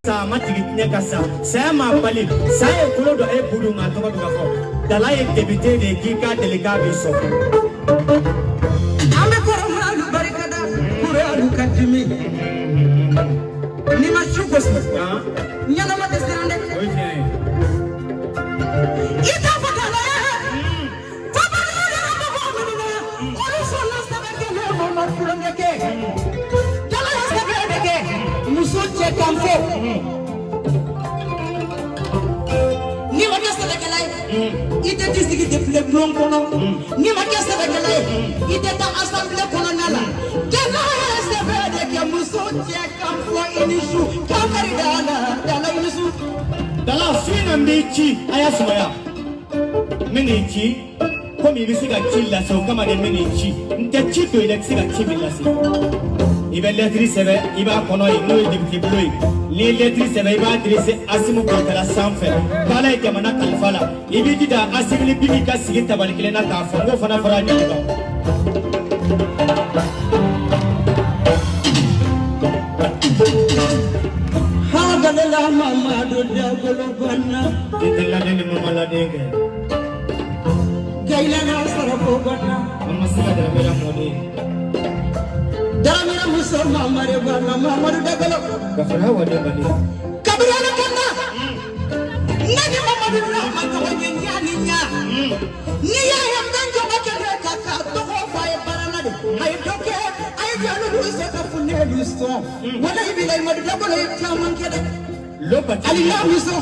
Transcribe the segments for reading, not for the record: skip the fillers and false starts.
Sa a ma jigin diɲɛ ka sa, saya m'a bali. Saya ye kolo dɔ e budu, nka a tɔgɔ bɛ ka fɔ. Dala ye député de ye, k'i k'a deli k'a b'i sɔn. An bɛ kɔrɔmalu barikada, kuralu ka dimi n'i ma su gosi, ɲɛnama tɛ siran dɛ. O ye tiɲɛ ye. I t'a fɔ dala ye ko balima yɛrɛ mɔgɔ minnu na, olu sɔnna sɛbɛn kɛlɛ ma, ma tulonkɛ kɛ. Dala ye sɛbɛn de kɛ muso cɛ kan fɔ. N'i ma kɛ sɛbɛkɛla ye, i tɛ t'i sigi défilé bulon kɔnɔ. N'i ma kɛ sɛbɛkɛla ye, i tɛ taa assemblée kɔnɔna la. Dala ye sɛbɛn de kɛ muso cɛ kan fɔ. I ni su kan kari dala, dala i ni su. Dala, su in na n b'i ci, a y'a sumaya. N bɛ n'i ci komi i bɛ se ka ci lase, o kama de n bɛ n'i ci. N tɛ ci don i la, i tɛ se ka ci min lase. I bɛ lɛtiri sɛbɛn, i b'a kɔnɔ yen, n'o ye député bulon ye. N'i ye lɛtiri sɛbɛn, i b'a adressé Asimu Goyita la sanfɛ, k'Ala ye jamana kalifa la. I b'i jija, Asimu ni Bibi ka sigi tabali kelen na k'a fɔ n k'o fana fara ɲɔgɔn kan. Hagalela Mamadu Dagolo banna. Den tɛ laden ni mama laden kɛ. Gailana sarafo banna. An ma se ka daramɛla mɔden. Daramina muso Mamadu banna, Mamadu Dagolo. Ka fara wa den bali. Kabiri Ala ka na ne ni Mamadu la ma ɲɔgɔn ye ɲa ni ɲa. N'i y'a ye n bɛ n jɔ ka kɛnɛ kan k'a tɔgɔ fɔ, a ye baara la de, a ye dɔ kɛ, a ye jalo se ka funɛlu sɔn. Walayi bilayi, Mamadu Dagolo ye caman kɛ dɛ. Lo bati. Hali n'a mi sɔn,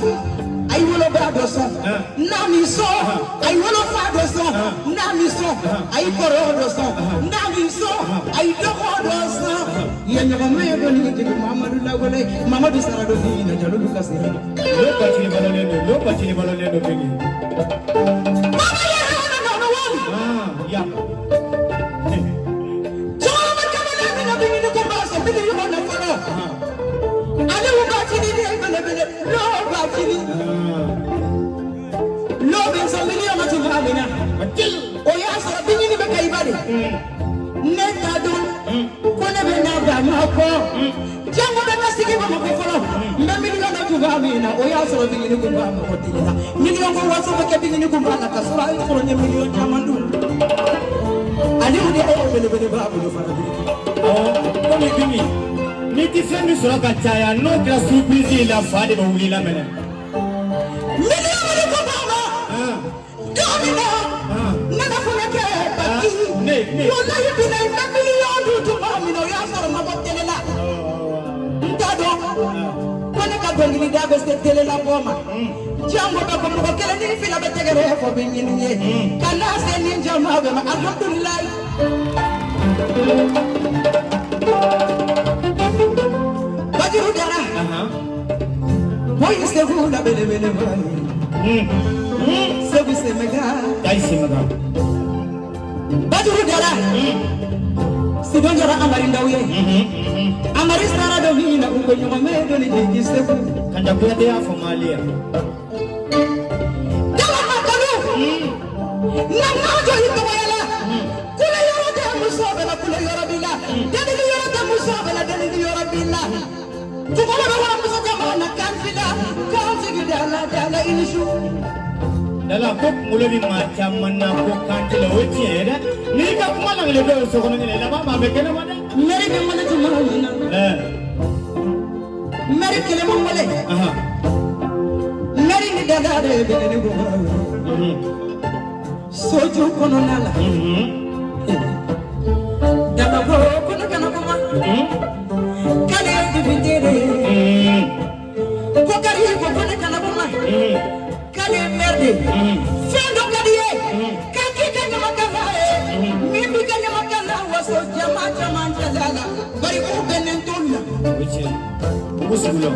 a ye woloba dɔ sɔn. N'a mi sɔn, a ye wolofa dɔ sɔn. N'a mi sɔn, a ye kɔrɔ dɔ sɔn. N'a mi sɔn, a ye dɔgɔ dɔ sɔn. Ye ɲɔgɔnma ye dɔnni jigi Mamadu Lawale, Mamadu sara dɔ min na, Jalo ka sira. Lo batili balolen don, lo batili balolen don Bigi. Baba yɛrɛ yɛrɛ nɔnɔ wali. Ah, ya. Cɛkɔrɔba kamalen min na bi ɲini ko b'a sɔn bi ɲɔgɔn na fɔlɔ. Ale b'a fini de belebele, n'o b'a fini. N'o bɛ sɔn miliyɔn tun b'a min na. O y'a sɔrɔ bi ɲini bɛ Kayiba de. Ne t'a dɔn ko ne bɛ na Bamakɔ. Jango bɛ ka sigi Bamakɔ fɔlɔ. N bɛ miliyɔn dɔ tun b'a min na. O y'a sɔrɔ bi ɲini kun b'a mɔgɔ tele la. Miliyɔn ko waso bɛ kɛ bi ɲini kun b'a la ka sɔrɔ a ye sɔrɔ n ye miliyɔn caman dun. Aliou de ye belebele b'a bolo fana bi. Awɔ, komi Bigi, n'i ti fɛn min sɔrɔ ka caya, n'o kɛra surprise ye la, fa de bɛ wuli i la mɛnɛ. Miliyɔn wɛrɛ ko b'a ma. Don min na ne ka fana kɛ baki. Ne. Walayi bilayi, n bɛ miliyɔn dun tuma min na, o y'a sɔrɔ n ma bɔ tele la. N t'a dɔn ko ne ka dɔnkilida bɛ se tele la bɔ ma. Jango bɛ ko mɔgɔ kelen ni fila bɛ tɛgɛrɛ fɔ bɛ ɲini ye. Ka n'a se nin jama bɛɛ ma, alihamudulilayi. Bajiru dara. Boyi Segu la belebele ba ye. Segu Sɛmɛga. Tayi Sɛmɛga. Bajiru dara. Sidon jara Amari Ndaw ye. Amari sara don min na, u ko ɲɔgɔn mɛ dɔnni jigi Segu. Kanja Kuyate y'a fɔ Mali yan. Dala Makalu. Na n'a jɔ i tɔgɔya la. Kule yɔrɔ tɛ muso bɛɛ la, kule yɔrɔ b'i la. Delili yɔrɔ tɛ muso bɛɛ la, delili yɔrɔ b'i la. Tukɔrɔ bɛ wara muso caman na kan fila. Kan sigi dala dala i ni su. Dala ko kunkolo bɛ maa caman na ko kan tɛ la, o ye tiɲɛ ye dɛ. N'i ka kuma langali dɔw ye so kɔnɔ ɲɛna, i laban b'a bɛ kɛnɛma dɛ. Mɛri bɛ wele tuma min na. Mɛri kelen ma wele. Mɛri ni dada de bɛ ne ko. Soju kɔnɔna la. Dada ko ko ne kana kuma. K'ale ye député de ye. Ko kari ko ko ne kana kuma. K'ale ye maire de ye. Fɛn dɔ ka di ye. K'a k'i ka ɲamakala ye. Min b'i ka ɲamakala waso jama caman cɛla la. Bari o bɛnnen t'olu la. O ye tiɲɛ ye. U b'u sigi la.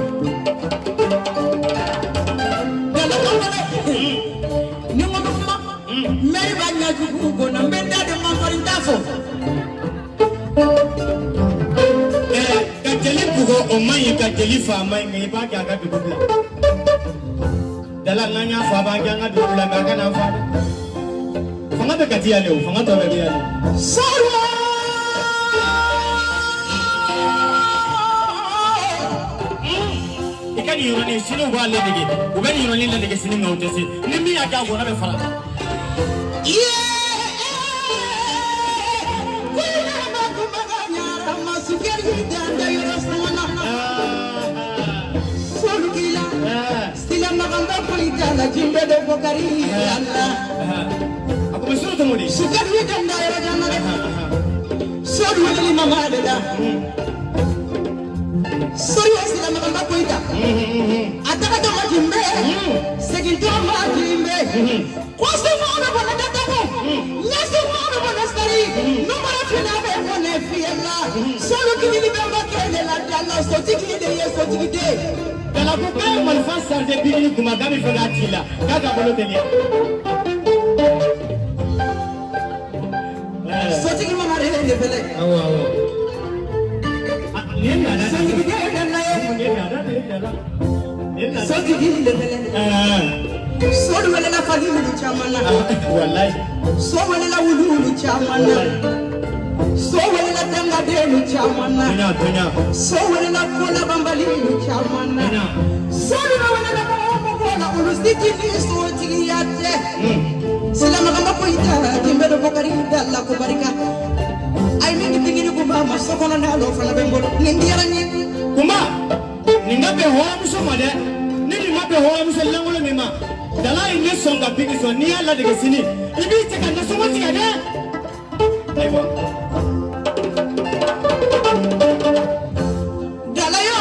Dala ko wele. Ni n ko bɛ kuma. Maire b'a ɲɛjugu ko na n bɛ n da de man farin t'a fɔ. Ka jeli bugɔ o man ɲi, ka jeli fa a man ɲi, nka i b'a kɛ a ka dugu bila. Dala n'an y'a fɔ a b'an kɛ an ka dugu bila, nka a kana fa dɛ. Fanga bɛ Kati yan de o, fanga tɔ bɛɛ bɛ yan de. Sɔrɔ. I ka nin yɔrɔnin sini u b'a ladege, u bɛ nin yɔrɔnin ladege sini, nka u tɛ se. Ni min y'a kɛ, a gɔnɔ bɛ fara. A ko bɛ sɔrɔ cogo di? Sukari danda yɔrɔ jan na dɛ. Sori weleli mama de la. Sori ye silamɛkanba koyita. A tagatɔ ma jimbe. Segintɔ ma jimbe. Ko sumaworo bɔnɛ dataku. Ɲɛ sumaworo bɔnɛ sari. Numara fina bɛ bɔnɛ fiyɛ la. Solu kilili bɛ ma kɛ de la da la. Sotigi de ye sotigi den. Dala ko k'a ye marifa sarde bigini kuma k'a bɛ fɛ k'a ci la, k'a ka bolo teliya. Sotigi mama de ye fɛlɛ. Awɔ awɔ. Nin ye laada de ye. Sotigi den ye dala ye. Nin ye laada de ye, dala. Nin ye laada. Sotigi de fɛlɛ. Solu welela fali wulu caman na. Walayi. So welela wulu wulu caman na. So welela dangaden caman na. Tonya tonya. So welela kolabanbali caman na. Tonya. Solu bɛ welela mɔgɔ o mɔgɔ la, olu si ti ni sotigiya tɛ. Silamɛkanba koyita jenbe dɔ bɔkari da la ko barika. A ye min di bingini kunba ma so kɔnɔ n'a lɔ fana bɛ n bolo. Nin diyara n ye. Kunba, nin ka bɛn hɔrɔnmuso ma dɛ. Ni nin ma bɛn hɔrɔnmuso lankolon min ma, dala ye ne sɔn ka bigi sɔn, n'i y'a ladege sini, i b'i cɛ ka nasɔngɔ tigɛ dɛ. Ayiwa. Dala yo.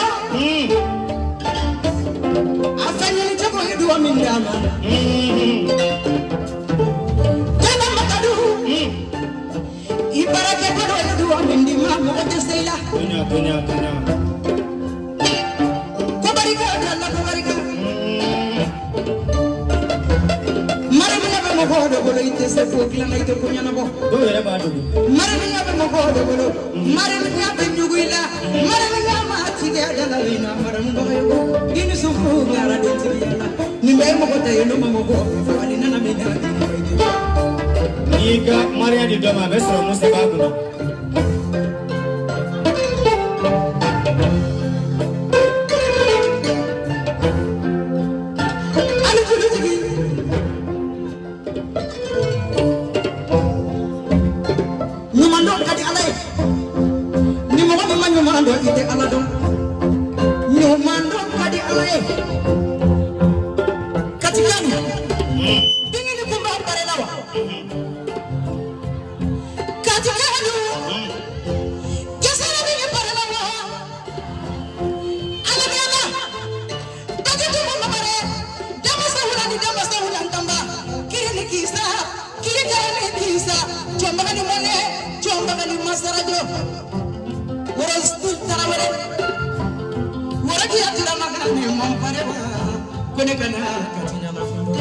A fɛn ɲini cɛ ko ye duwa min d'a ma. Jana Makadu. I baarakɛbolo ye duwa min d'i ma, mɔgɔ tɛ se i la. Tonya tonya tonya. Ko barika dala ko barika. Maramiya bɛ mɔgɔ dɔ bolo, i tɛ se ko dilan na, i tɛ ko ɲɛnabɔ. Dɔw yɛrɛ b'a dogo. Maramiya bɛ mɔgɔ dɔ bolo, maramiya bɛ ɲugu i la, maramiya ma tigɛ da la i na maramubaga ye ko i ni sufu ŋara dentigiya la. Nin bɛɛ ye mɔgɔ ta ye, n'o ma mɔgɔ fagali nana min na. N'i y'i ka mariya di dɔ ma, a bɛ sɔrɔ mun sɛbɛn a kunna. Ali julutigi. Ɲuman dɔn ka di Ala ye. Ni mɔgɔ min ma ɲuman dɔn, i tɛ Ala dɔn. Ɲuman dɔn ka di Ala ye. Katikani. Bingini kun b'a bare la wa? Katikani. Gesere bingi bare la wa? Ala ni Ala. Daji tumu ma bare. Dama sahula ni dama sahula ntamba. Kiri ni kisa. Kiri kara ni kisa. Jɔnbaga ni mɔnɛ. Jɔnbaga ni masarajo. Woro tarawele. Woro kiya tura maka ni mɔnpare wa. Ko ne kana kati ɲama fɔlɔ.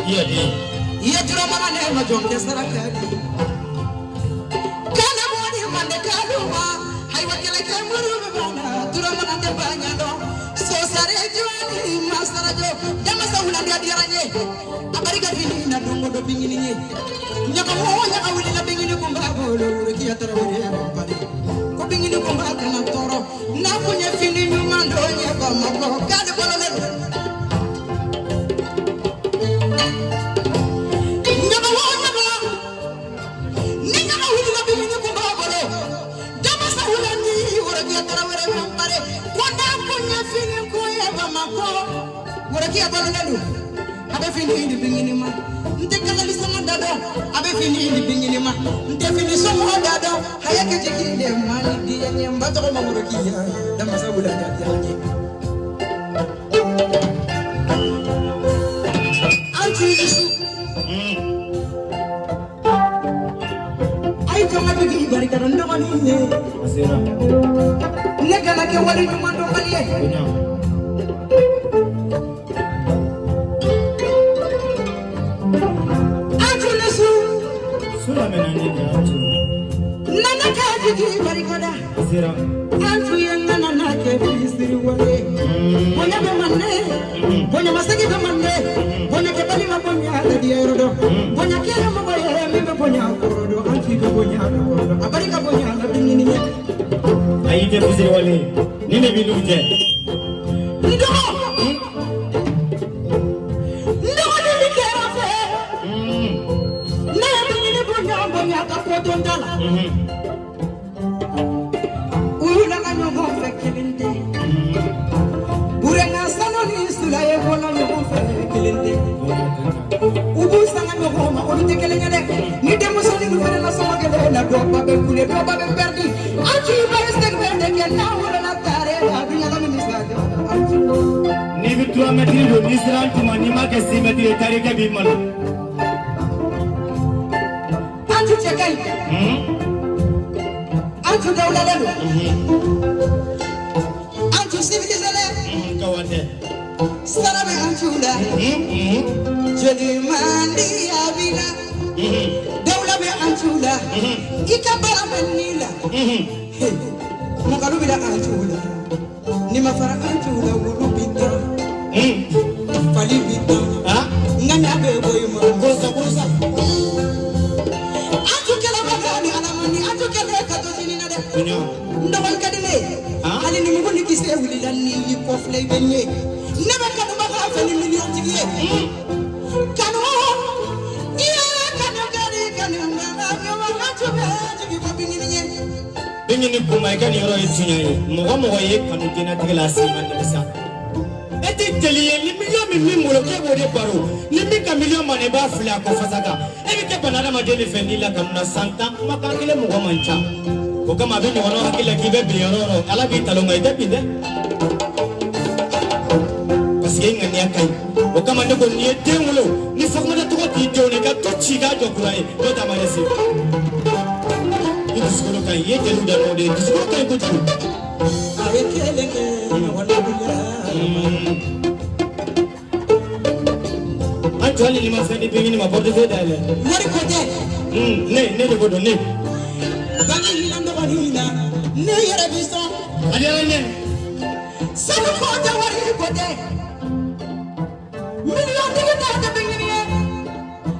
I yɛ den. I ye tura maka ne ma jɔn kɛ saraka di. Kana mɔni mande kaluwa. Ayiwa kɛlɛkɛ muru bɛ banna. Tura maka tɛ ba ɲɛ dɔn. Sosare jɔni masarajo. Damasa wulandi a diyara n ye. A barika fini na don o don bingini ye. Ɲaga o ɲaga wulila bingini kun b'a bolo. Woro kiya tarawele mɔnpare. Ko bingini kun b'a kana tɔɔrɔ. N'a kun ye fini ɲuman dɔ ye Bamakɔ. K'ale bɔlɔlen don. Ɲaga o ɲaga. Ni ɲaga wulila bingini kun b'a bolo. Damasa wulandi woro kiya tarawele mɔnpare. Ko n'a kun ye fini kun ye Bamakɔ. Woro kiya bɔlɔlen don. A bɛ fini di bingini ma. N tɛ kalali sɔngɔ da dɔn. A bɛ fini di bingini ma. N tɛ fini sɔngɔ da dɔn. A y'a kɛ jigi de ma ni diya n ye. N ba tɔgɔ ma woro kiya. Damasa wulandi a diyara n ye. An ti isu. A ye jɔn ka jigi barika da n dɔgɔnin ye. A sera. Ne kana kɛ wale ɲuman dɔnbali ye. Tonya. An tun su. Sura mɛna ni nin ye an tu. Nana kɛ jigi barika da. A sera. An tun ye nana n'a kɛ fisiri wale. Bonya bɛ mande. Bonya masegi bɛ mande. Bonya kɛbali ma bonya la diya yɔrɔ dɔn. Bonya kɛra mɔgɔ ye min bɛ bonya kɔrɔ dɔn. An t'i bɛ bonya kɔrɔ dɔn. A barika bonya la bingini ye. Ayi, i tɛ fisiri wale ye. Nin de b'i n'u cɛ. N dɔgɔ. Sanu ni Sulaye bɔla ɲɔgɔn fɛ kelen tɛ. U b'u sanga ɲɔgɔn ma olu tɛ kelen ye dɛ. Ni denmusonin ninnu fana nasɔngɔ kelen na dɔw ba bɛ kule dɔw ba bɛ pɛridi. An ci ba ye sɛgɛn de kɛ n'a wolola tare la a bɛ ɲagami ni sa N'i bɛ 3 mètres don n'i sera an tuma n'i m'a kɛ 6 mètres ye tarikɛ b'i malo. An tu cɛ ka ɲi. An tu dawulalen don. An tu civilisé len. Kawan tɛ. Sara bɛ an tu la. Joli man di a b'i la. Dawula bɛ an tu la. I ka baara bɛ ni la. Mɔgɔlu bɛ an tu la. N'i ma fara an tu la wulu b'i tan. Fali b'i tan. Ŋaniya bɛ bɔ i ma. Kurusa kurusa. An tu kɛlɛbaga ni Ala man di an tu kɛlɛ ka to sini na dɛ. N dɔgɔnin ka di ne ye. Hali ni mugu ni kisɛ wulila ni y'i kɔfilɛ i bɛ ɲɛ. Ne bɛ kanubaga fɛ ni miliyɔn tigi ye. Kanu i ye kanu ka di kanubaga ɲuman ka tu bɛ jigi bɔ bingini ye. Bingini kuma i ka nin yɔrɔ ye tiɲɛ ye. Mɔgɔ mɔgɔ ye kanu diɲɛlatigɛ la a sen ma nimisa. E tɛ jeli ye ni miliyɔn min min bolo k'e b'o de baro ni min ka miliyɔn ma na i b'a fili a kɔ fasa kan. E bɛ kɛ bana adamaden de fɛ n'i la kanu na san 10 kumakan kelen mɔgɔ man ca. O kama a bɛ ɲɔgɔnnaw hakili la k'i bɛ bin yɔrɔ o yɔrɔ Ala b'i talon nka i tɛ bin dɛ. Parce que e ŋaniya ka ɲi. O kama ne ko n'i ye den wolo ni Fatumata tɔgɔ t'i denw na i ka to ci i k'a jɔ kura ye n'o tɛ a ma rese. I dusukolo ka ɲi i ye jeliw da n'o de ye dusukolo ka ɲi kojugu. A ye kelen kɛ ɲɔgɔn labila. An jɔ hali n'i ma fɛn di bingini ma portefeuille dayɛlɛ. Wari ko tɛ. Ne de ko don ne. Bange hinɛ dɔgɔnin na ne yɛrɛ bi sɔn. A diyara n ye. Sanu ko tɛ wari ko tɛ. Miliyɔn tigi ta tɛ bingini ye.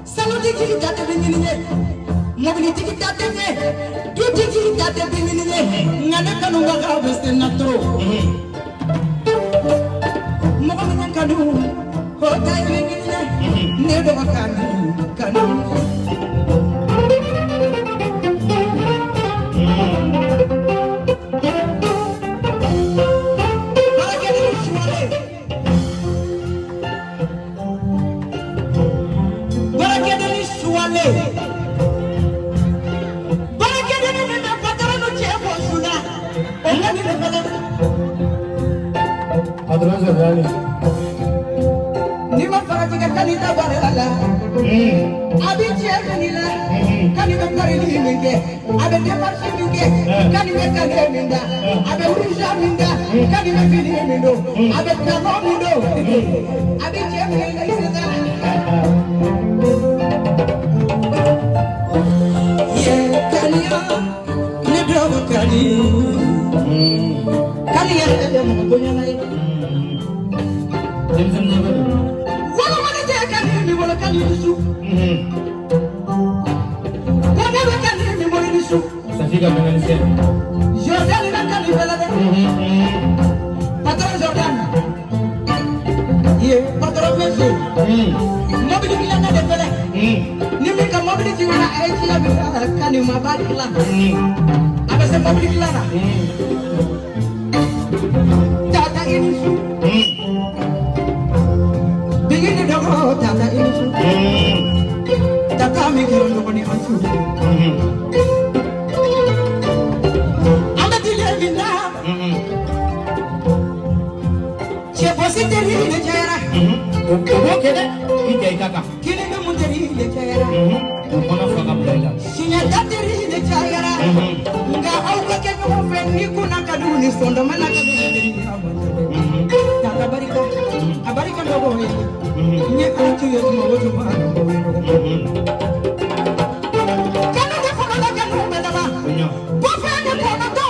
Sanu tigi ta tɛ bingini ye. Mobili tigi ta tɛ ɲɛ. Dutigi ta tɛ bingini ye. Nka ne kanubagaw bɛ se na trop. Mɔgɔ min ye kanu o ta ye bingini ye. Ne dɔgɔ kanu kanu. Baarakɛden suwale. Baarakɛden suwale. Baarakɛden min bɛ patɔrɔn cɛ bɔ su la. O ka di ne fana. Patron sɔrɔla. N'i ma farati ka kani ta baara la. A b'i cɛ fini la. Kani bɛ karili min kɛ. A bɛ démarche min kɛ. Kani bɛ kale min da. A bɛ wuruja min da. Kani bɛ fini min don. A bɛ talon min don. A b'i cɛ fini la i se t'a la. Ye kaniya ne dɔgɔ kani. Kani yɛrɛ tɛ mɔgɔ bonyana ye. Denmisɛnnin bɛ don. Wolomani tɛ kani min bolo kani dusu. Ko ne bɛ kani min bolo dusu. Safi ka mécanicien. Jordan bɛ kani fɛ la dɛ. Patron Jordan. Ye patron monsieur. Mobili dilanna de fɛlɛ. Ni min ka mobili tiɲɛna a ye ci labila kani ma b'a dilan. A bɛ se mobili dilan na. Tata i ni su. Bingini dɔgɔ tata i ni su. Tata min kɛra dɔgɔnin an su. An bɛ tile min na. Cɛ bɔsi teri de cayara. O b'o kɛ dɛ. I jɛ i ta kan. Kini bɛ mun teri de cayara. O kɔnɔ fa ka bila i la. Siɲɛta teri de cayara. Nka aw ka kɛ ɲɔgɔn fɛ ni kunna ka d'u ni sɔndɔma na ka d'u teri Tata barika a barika dɔgɔ ye. N ye ala tu ye tuma o tuma a dɔgɔ ye dɔgɔ. Kanu de fɔlɔ la kanu bɛ laban. Bɔ fɛn de kɔnɔntɔ.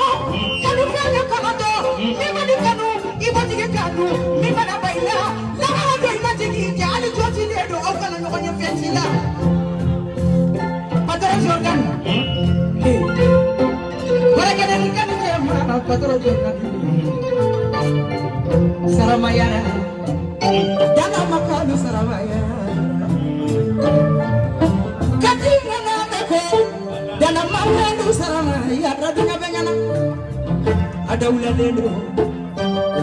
Kanu fɛn de kɔnɔntɔ. Min ma ni kanu i b'o tigi kanu. Min mana ba i la laban don i ma jigin cɛ hali jɔ cilen don aw kana ɲɔgɔn ye fɛn si la. Patron Jordan. Baarakɛden ni kanu cɛ ma patron Jordan. Saramayara. Dala makalu saramayara. Kati nana ko dala makalu saramayara dunya bengana. Adawla lelo.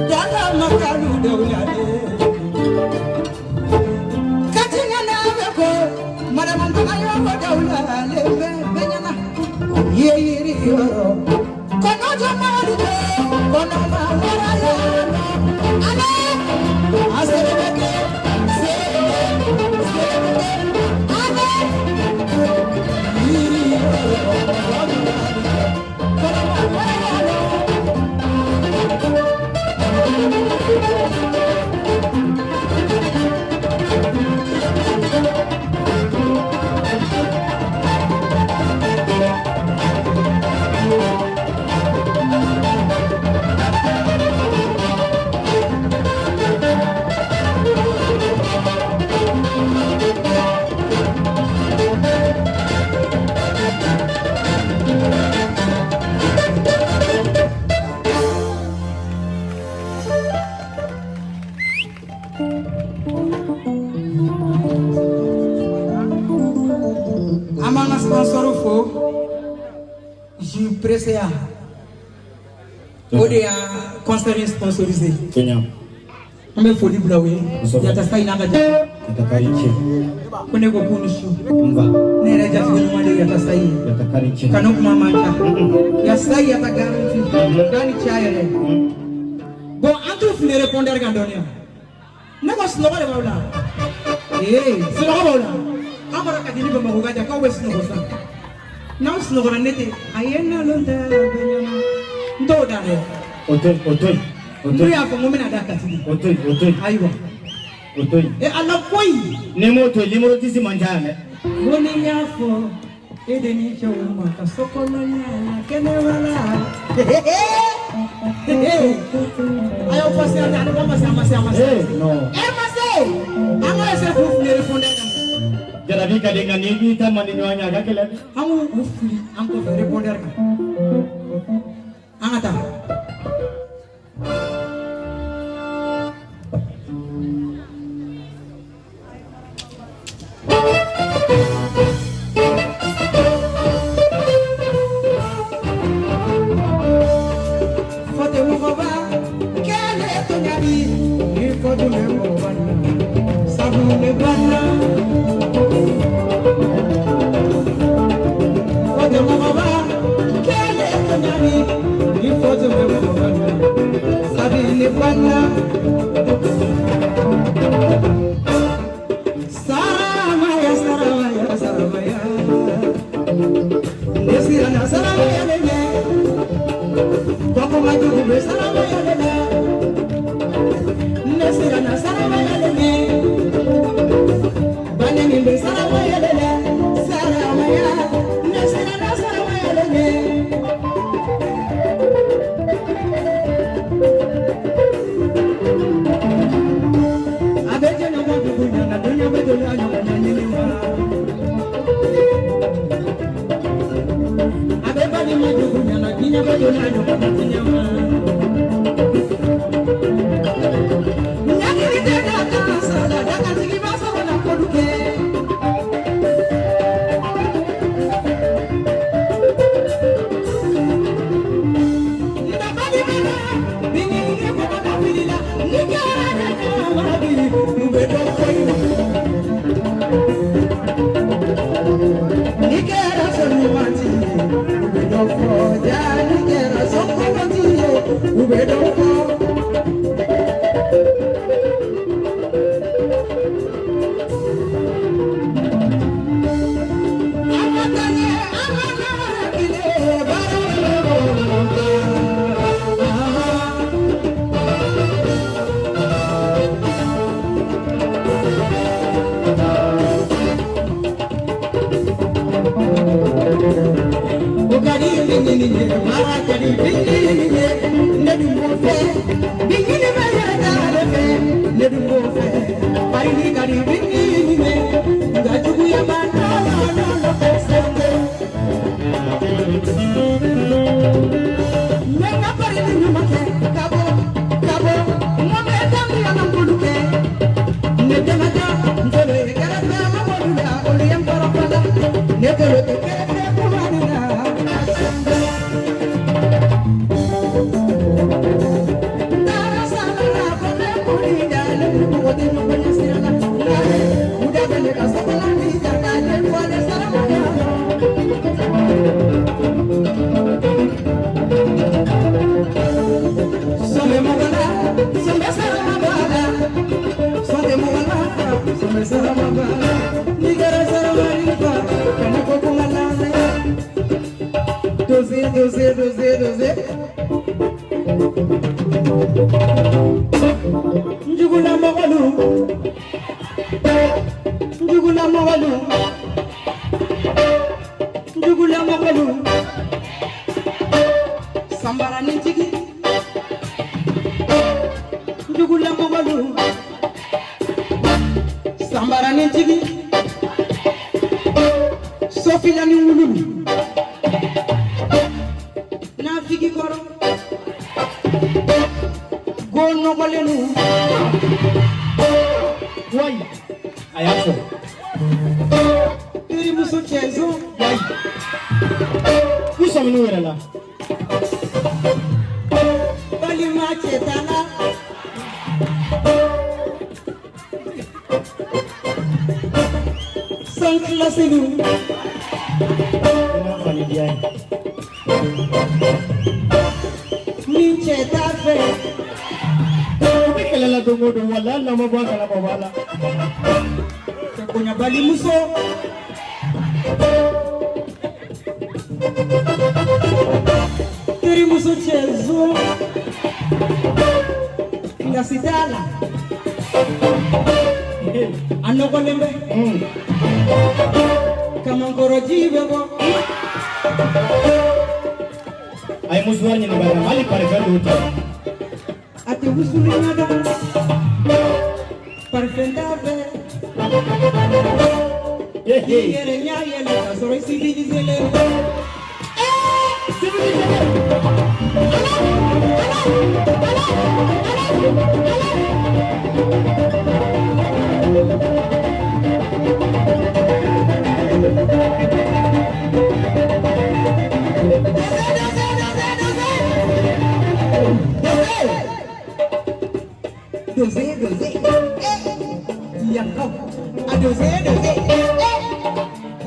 Dala makalu dawla lelo. An b'an ka sponsor fo, Jus Presea, o de y'a concert in sponsorisé. Tiɲɛ. An bɛ foli bila u ye. Kosɛbɛ. Yata Sayi n'a ka jama. Yatakari cɛ. Ko ne ko k'u ni su. Nba. Ne yɛrɛ jatigi ɲuman de ye Yata Sayi ye. Yatakari cɛ. Kanu kuma man ca. Yata Sayi, yata garanti k'a ni ca yɛrɛ. Bon, an t'u fili répondeur kan dɔɔni yan. Ne ko sunɔgɔ de b'aw la. Ee, sunɔgɔ b'aw la. An bɔra Kati ni Bamakɔ ka jan, k'aw bɛ sunɔgɔ sisan. N'aw sunɔgɔra, ne tɛ a ye nalon tɛ bɛɛ ɲɛna. N t'o da dɛ. O to yen, o to yen, o to N'u yen. y'a fɔ n ko n bɛna da Kati de. O to yen, o to yen. Ayiwa. O to yen. E Ala koyi. N'i m'o to yen, numéro 10 man ca yan dɛ. Ko ni n y'a fɔ e de ni cɛw ma ka so kɔnɔ ɲana kɛnɛma la. A y'aw patienter, a ma se, a ma se, a ma se. Eh non. E ma se. An ka essayer k'u fili répondeur kan. Jarabi ka di, nka n'i b'i ta man di ɲɔgɔn ye, a ka gɛlɛn dɛ. An k'u u fili an kɔfɛ répondeur kan. An ka taa. Fɔte mɔgɔba kɛlɛ to ɲabi ni fɔ dun bɛ mɔgɔba na sabu ne banna. Fɔte mɔgɔba kɛlɛ to ɲabi ni fɔ dun bɛ mɔgɔba na sabu ne banna. Saramaya, saramaya, saramaya. Ne siranna saramaya le ɲɛ. Kɔkɔma jugu bɛ saramaya le la. Ne siranna saramaya le ɲɛ. Baneni bɛ saramaya le la. Saramaya. Ne siranna saramaya le ɲɛ. A bɛ jɛɲɔgɔn jugu ɲana, duɲa bɛ joli a ɲɔgɔn ɲɛɲini ma. A bɛ balima jugu ɲana, diɲɛ bɛ joli a ɲɔgɔn na diɲɛ ma. Ɲagiri tɛ da kan sara la, dagatigi b'a sɔrɔ la kodu kɛ. Nka balima la, bini ni kɔkɔ ka fili la, ni kɛra kɛ ma bi, u bɛ dɔ fɔ i ma. Ni kɛra sɔn ɲuman ti ye, u bɛ dɔ fɔ. Ja ni kɛra sɔn kolon ti ye, u bɛ dɔ fɔ. An ka taa ɲɛ, an ka taa kile, baara bɛ ɲɔgɔn kan. O ka di bingini ye, mara ka di bingini ye, ne dun b'o fɛ. Bingini bɛ yɛrɛ ta de fɛ, ne dun b'o fɛ. Bari ka di bingini ye, nka juguya ma nɔnɔ nɔnɔ fɛ sɛnɛ. Ne ka bari ni ɲuman kɛ, ka bɔ, ka bɔ, n ko bɛ tanu yan ka bolo kɛ. Ne dama n tolo ye kɛrɛfɛ mɔgɔlu la, olu ye n kɔrɔfɔ la. Ne tolo tɛ kɛrɛfɛ kumani na. Taara sala la, ko ne kuli da, ne ni mɔgɔ tɛ ɲɔgɔn ɲɛ sira la. Nka u da bɛ ne ka sokɔnɔ ni jaka, ne wale saramaya. Sɔnbɛ mɔgɔ la, sɔnbɛ sarama b'a la. Sɔnbɛ mɔgɔ la, sɔnbɛ sarama b'a la. N'i kɛra saramani fa, kana ko kuma lamɛn. Doze, doze, doze, doze. Njugula mɔgɔlu, njugula mɔgɔlu, njugula mɔgɔlu. Samara ni jigi, njugula mɔgɔlu. Samara ni jigi, sofila ni wululu. Nafigi kɔrɔ, go nɔgɔlennu. A y'a fɔ. Terimuso cɛzo. Yayi. U sɔmin'u yɛrɛ la. Balima cɛtala. Sans kilasiw. I n'a fani diya ye. Min cɛ t'a fɛ. U bɛ kɛlɛ la don o don, walahi hali n'aw ma bɔ a kalama o b'a la. Cɛ bonyabalimuso. Terimuso cɛzo. Kilasi t'a la. A nɔgɔlen bɛ. Kamankɔrɔji bɛ bɔ. A ye musuwari ɲini bari hali parifɛn dɔw tɛ. A tɛ wusuli ɲɛ dɔn. Parifɛn t'a fɛ. Ee I yɛrɛ ɲɛ yɛlɛ ka sɔrɔ i civiliselen tɛ. Doze, doze, eh, yankaw, a doze, doze, eh,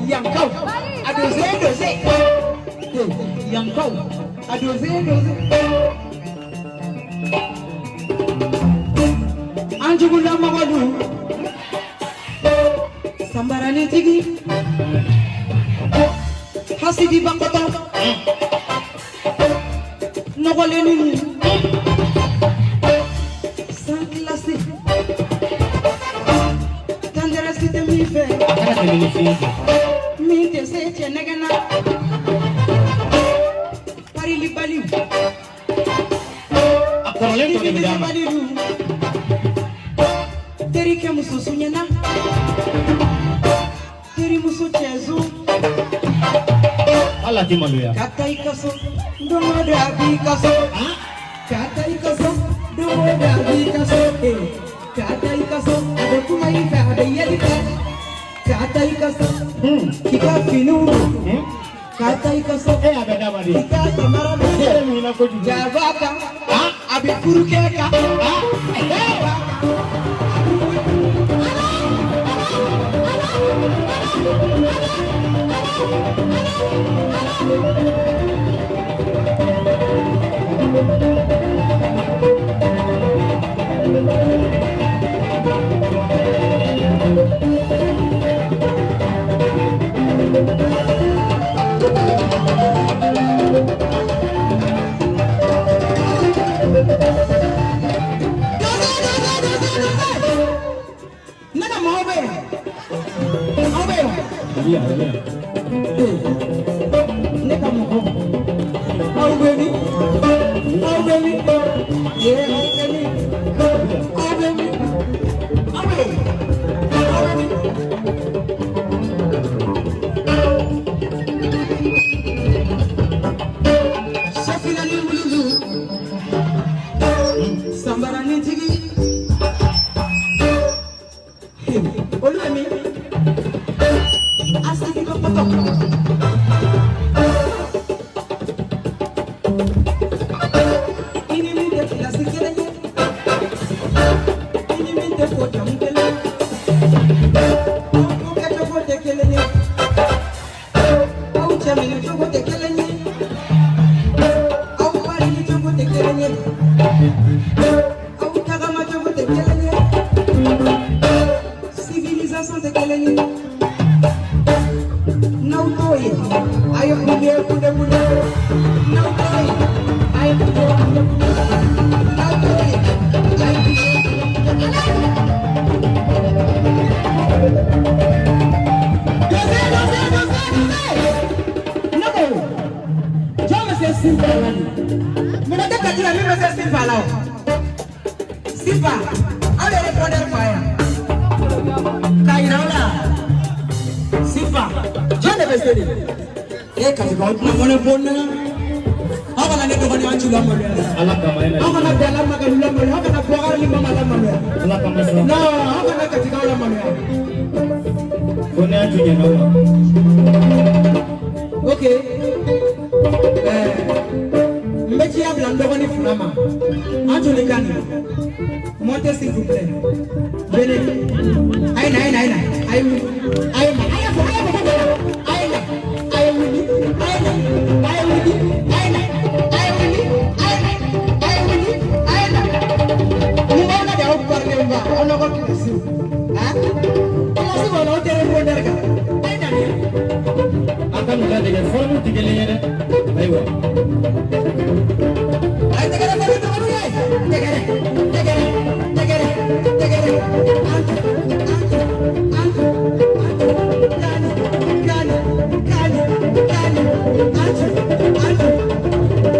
yankaw, a doze, doze, eh, yankaw, a doze, doze. An jugula mɔgɔlu, sambaranitigi, hasidi bakɔtɔ, nɔgɔlennin, sans classe, tendresse tɛ min fɛ. A kana tɛmɛ ni fiɲɛ fɛ. Min tɛ se cɛ nɛgɛ na. Parilibaliw. A kɔrɔlen tɔ de bɛ d'a ma. Baliw. Terikɛ muso suɲɛna. Terimuso cɛzo. Hali a tɛ maloya. Ka taa i ka so, don o don a b'i ka so. Ka taa i ka so, don o don a b'i ka so. Ka taa i ka so, a bɛ kuma i fɛ, a bɛ yɛlɛ i fɛ. Ka taa i ka so, k'i ka finiw don. Ka taa i ka so, E y'a bɛɛ d'a ma de. k'i ka samara don. E yɛrɛ ɲinɛ kojugu. Jaba kan, a bɛ furukɛ kan. Jaba kan. Ne ka mɔgɔw bɛ yen. Aw bɛ yen. Iya, iya. Ne ka mɔgɔw. Aw bɛ min? Aw bɛ min? Ee, aw bɛ min? Aw bɛ min? Aw bɛ yen. Aw bɛ min? Safina ni wululu. Sambaranitigi. Olu bɛ min? Asidi bɛ kɔtɔ. I ni min tɛ kilasi kelen ye. I ni min tɛ ko jamu kelen ye. Aw ko kɛcogo tɛ kelen ye. Aw cɛ minɛ cogo tɛ kelen ye. Aw wari cogo tɛ kelen ye. Aw tagama cogo tɛ kelen ye. Civilisation tɛ kelen ye. N'aw t'o ye, a ye kule kule kule. N'aw t'o ye, a ye kule kule kule. N'aw t'o ye, a ye kule kule kule. Doze, doze, doze, doze. Ne ko, jɔn bɛ se Sifa la nin? Mɔgɔ tɛ Kati la min bɛ se Sifa la o. Sifa, aw de ye répondeur fa yan. K'a yira aw la. Sifa, jɔn de bɛ se de? E Katikaw tɛna mɔnɛ bɔ n na. Aw kana ne dɔgɔnin an ci lamaloya sa. Ala kama e na. Aw kana Dala Magali lamaloya, aw kana Bɔkari ni Mama lamaloya. Ala kama sa. Non, aw kana Katikaw lamaloya. ɲɛna o ma. Ok, n bɛ ciya bila n dɔgɔnin fila ma. An joli ka nin, montez s'il vous plaît, venez. A ye na, a ye na, a ye na, a ye wuli, a ye na, a y'a fɔ, a y'a fɔ ko ka na. A ye na, a ye wuli, a ye na, a ye wuli, a ye na, a ye wuli, a ye na, a ye wuli, a ye na. Mun b'aw la de? Aw parilen ba, aw n'aw ka kilasi, han, kilasi b'aw la, aw tɛ répondeur kan. A ye na nin ye. A ka n'u ladege, forme tɛ kelen ye dɛ. Ayiwa. A ye tɛgɛrɛ fɔ ni dɔgɔninw ye. Tɛgɛrɛ, tɛgɛrɛ, tɛgɛrɛ, tɛgɛrɛ. Antu, antu, antu, antu. Kani, kani, kani, kani. Antu, antu.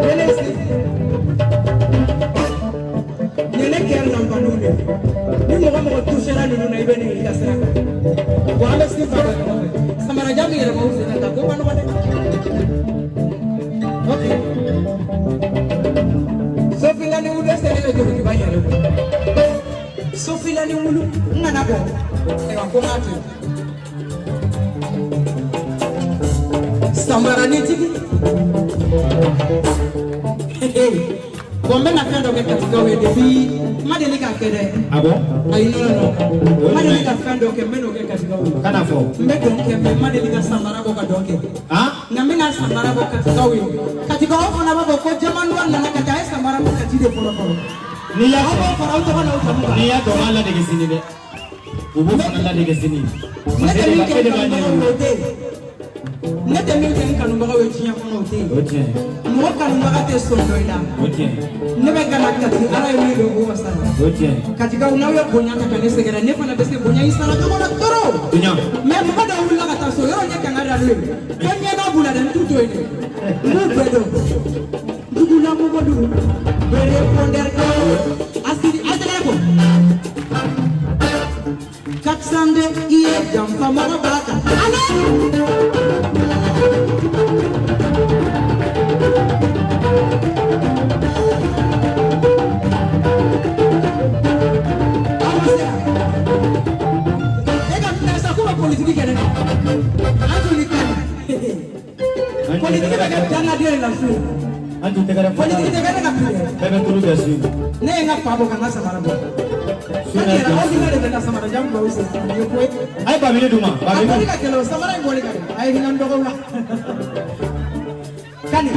Venez ici. Nin ye ne kɛrɛ lanfaniw de ye. Ni mɔgɔ mɔgɔ touchera ninnu na, i bɛ nin i ka sira kan. Wa an bɛ si fan bɛɛ ɲɔgɔn fɛ. Samarajan min yɛrɛ b'aw sen na ka ko ma nɔgɔn dɛ. Ok. Sofilani wulu selen bɛ jolikiba yɛrɛ bolo. Sofilani wulu n kana bɔ. Ayiwa, ko n k'a to yen. Samaranin tigi. Bon, n bɛna fɛn dɔ kɛ Katikaw ye depuis n ma deli k'a kɛ dɛ. Ah bon? Ayi, non, non, non. N ma deli ka fɛn dɔ kɛ, n bɛ n'o kɛ Katikaw ye. Kana fɔ. N bɛ dɔn kɛ mais n ma deli ka samara bɔ ka dɔn kɛ. Ah. Nka n bɛna samara bɔ Katikaw ye. Katikaw fana b'a fɔ ko Jamanduwa nana ka taa, a ye samara bɔ Kati de fɔlɔ fɔlɔ. N'i y'a Aw b'o fara aw tɔgɔ n'aw jamu kan. N'i y'a dɔn, b'a ladege sini dɛ. U b'o fana ladege sini. Ne tɛ min kɛ E n de b'a kanubagaw ye, o tɛ yen. Ne tɛ min kɛ n kanubagaw ye diɲɛ kɔnɔ, o tɛ yen. O tiɲɛ. Mɔgɔ kanubaga tɛ sɔn dɔ i la. O tiɲɛ. Ne bɛ ka na Kati, Ala ye min don o wasa la. O tiɲɛ. Katikaw, n'aw ye bonya ta ka ne sɛgɛrɛ, ne fana bɛ se bonya in sara cogo la trop. Duɲa. Mais mɔgɔ dɔw wulila ka taa so, yɔrɔ ɲɛ kanga da n'o ye. Ko ɲɛ b'a b'u la dɛ, n t'u to yen dɛ. N b'u bɛɛ dɔn. Dugulamɔgɔ dun, bere pondɛri ko, asidi a tɛgɛ ko. 402 i ye janfa mɔgɔ b'a kan. Ala! Aw ma se yan. E ka minɛ sa, k'u bɛ politiki kɛ dɛ. An tun ni kan. Politiki bɛ kɛ dangaden de la su. An tun tɛgɛrɛ fɔ. Politiki tɛ kɛ ne ka bi dɛ. Bɛɛ bɛ turu kɛ su. Ne ye n ka fa bɔ ka n ka samara bɔ. Kan yɛrɛ, aw hinɛ de bɛ ka samara jan bɔ aw sen na. Nin ye ko ye. A ye babili d'u ma. A Babili. bɔli ka gɛlɛn o, samara in bɔli ka gɛlɛn. A ye hinɛ n dɔgɔw la. Kani.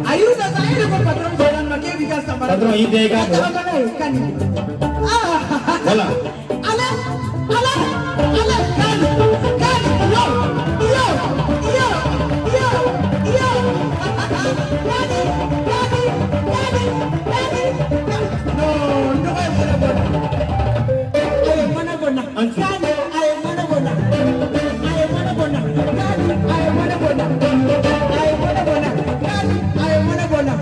A yiri ta sa, e de ko patron Jordan ma k'e b'i ka samara. Patron, i tɛ i k'a Ka dɔn. taga ka n'a ye, Kani. Ah! Voilà. Ale, ale, ale, Kani, Kani, yo, yo, yo, yo, yo. Kani, Kani, Kani, Kani. Non, n dɔgɔ ye mɔnɛ bɔ n na. A ye mɔnɛ bɔ n na. An ci. Kani, a ye mɔnɛ bɔ n na. A ye mɔnɛ bɔ n na. Kani, a ye mɔnɛ bɔ n na. A ye mɔnɛ bɔ n na. Kani, a ye mɔnɛ bɔ n na.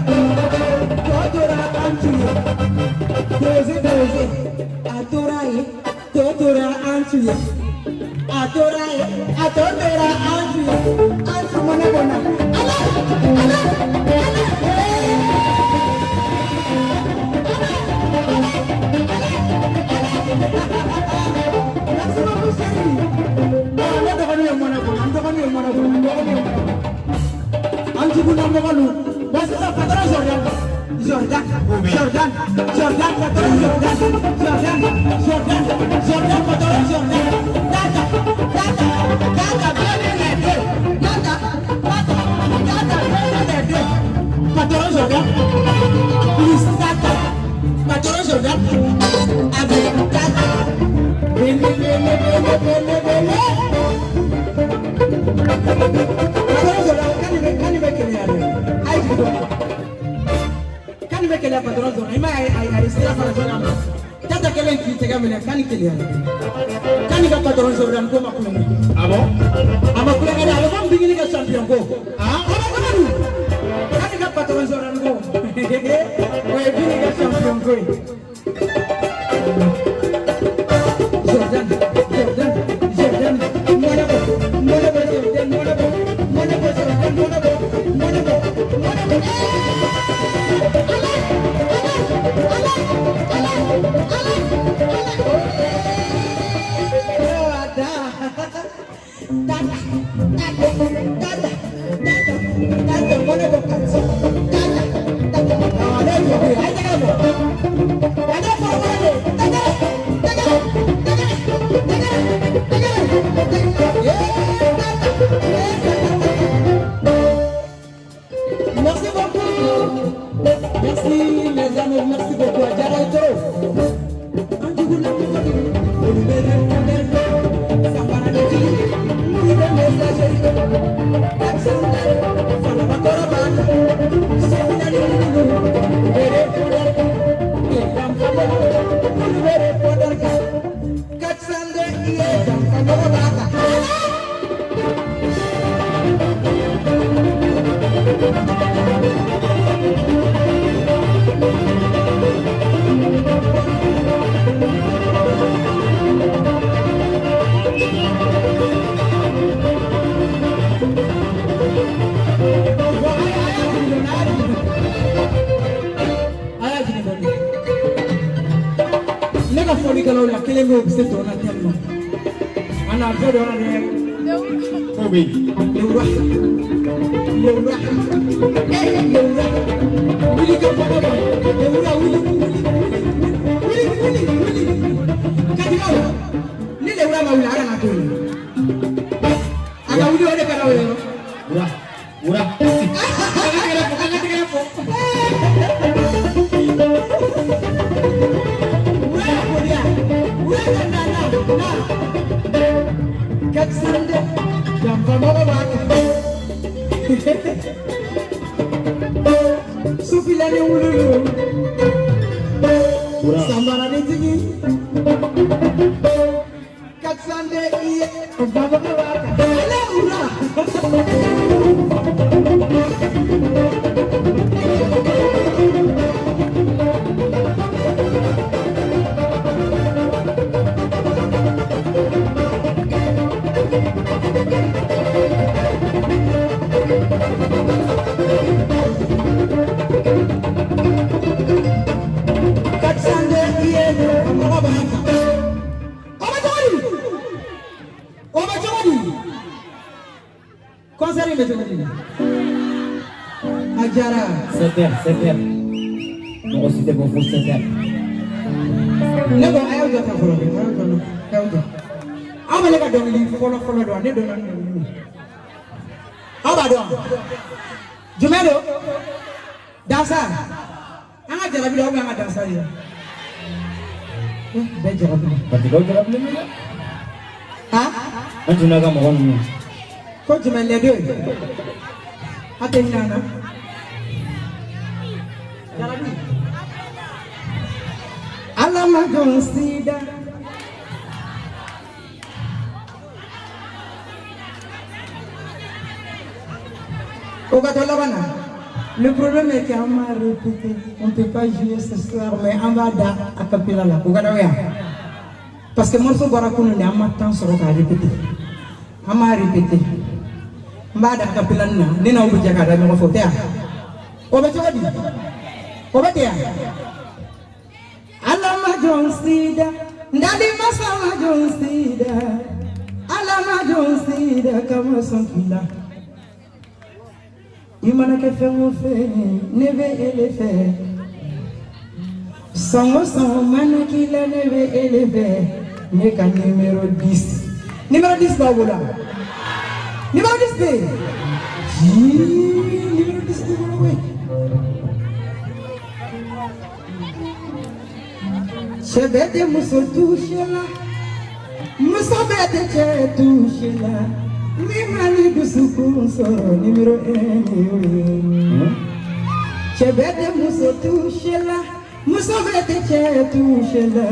Tɔ tora an tu ye. Doze, doze. A tora yen. Tɔ tora an tu ye. A tora yen. A tɔ tora an tu ye. An tu mɔnɛ bɔ n na. Ala, ala, ala. Ala, ala, ala, ala. Merci beaucoup, chérie. Non, ne dɔgɔnin ye mɔnɛ bɔ n na. N dɔgɔnin ye mɔnɛ bɔ n na. N dɔgɔnin ye mɔnɛ bɔ n na. An jugu na mɔgɔ lu. Bon, sisan patron Jordan. Jordan, Jordan, Jordan, patron Jordan, Jordan, Jordan, Jordan, patron Jordan. Tata, tata, tata, venez les deux. Tata, tata, tata, venez les deux. Patron Jordan, plus tata. Patron Jordan, avec tata. Venez, venez, venez, venez, venez. Patron Jordan, kan bɛ keleya dɛ. A ye jigin dɔɔnin. Kan bɛ keleya patron Jordan. I m'a ye, a ye sira fara joona ma. Tata kelen k'i tɛgɛ minɛ, kan keleya. Kan ka patron Jordan ko ma kulonkɛ. Ah bon? A ma kulonkɛ dɛ, a bɛ komi bigini ka champion ko. Ah? A ma kulonkɛ dun. Kan ka patron Jordan ko. O ye bigini ka champion ko ye. Jordan, Jordan, Jordan, mɔnɛ bɔ, mɔnɛ bɔ, Jordan, mɔnɛ bɔ, mɔnɛ bɔ, Jordan, mɔnɛ bɔ, mɔnɛ bɔ, mɔnɛ bɔ. Ala, ala, ala, ala, ala, ala. Oh, ada. Tata. Janfamɔgɔ b'a kan. Bon, a y'a jigin dɔɔni, a y'a jigin dɔɔni. A y'a jigin dɔɔni. Ne ka fɔlikɛlaw la kelen bɛ yen, o bɛ se dɔn na tellement. A na fɛn dɔ la dɛ. Ko bɛ yen. Lewura, lewura, eh lewura, wuli ka bɔ bɔ, lewura wuli wuli wuli wuli wuli wuli. Katikaw, ni lewura ma wuli, a kana to yen. A ka wuli, o de ka d'aw ye. Wura wura. An ka tɛgɛrɛ fɔ, an ka tɛgɛrɛ fɔ. Wura ya kodiya, wura ka na na na. Katisande, janfamɔgɔ b'a kan. Sufila ni wululu. Wura. Samara ni tigi. Katisande i ye janfamɔgɔ b'a kan. Ale wura. Katisande i ye janfamɔgɔ b'a kan. O bɛ cogo di? O bɛ cogo di? Concert in bɛ cogo di? A diyara. 7 heures, 7 heures. Mɔgɔ si tɛ bɔ fo 7 heures. Ne ko a y'aw jɔ tan fɔlɔ dɛ, a y'aw jɔ, a y'aw jɔ. Aw bɛ ne ka dɔnkili fɔlɔ fɔlɔ dɔn, ne dɔnna ni dɔnkili ye. Aw b'a dɔn? Jumɛn don? Dansa. An ka jarabi la ou bien an ka dansa de la? Eh, bɛɛ jarabi la. Katikaw jarabilen don dɛ. Han? An tun n'a ka mɔgɔ ninnu. Ko jumɛn les deux? A tɛ hinɛ an na. Jarabi. Ala ma jɔn sida. O ka to laban na. Le problème est qu'on m'a répété, on ne peut pas jouer ce soir, mais an b'a da a cappella la. O ka d'aw ye wa? Parce que morceau bɔra kunun de, an ma temps sɔrɔ k'a répéter. An m'a répéter. N b'a da a cappella nin na, ne n'aw bɛ jɛ k'a da ɲɔgɔn fɛ, o tɛ yan? O bɛ cogo di? O bɛ ten yan? Ala ma jɔn sida, ndali masa ma jɔn sida, Ala ma jɔn sida kama sɔn k'i la. I mana kɛ fɛn o fɛn ye, ne bɛ e de fɛ. Sɔn o sɔn mana k'i la, ne bɛ e de fɛ. Ne ka numéro 10. Numéro 10 b'aw bolo wa? Numéro 10 bɛ yen. Jii, numéro 10 b'i bolo koyi. Cɛ bɛɛ tɛ muso touché la, muso bɛɛ tɛ cɛ touché la. Min ma ni dusukun sɔrɔ, numéro 1 de y'o ye. Cɛ bɛɛ tɛ muso touché la, muso bɛɛ tɛ cɛ touché la.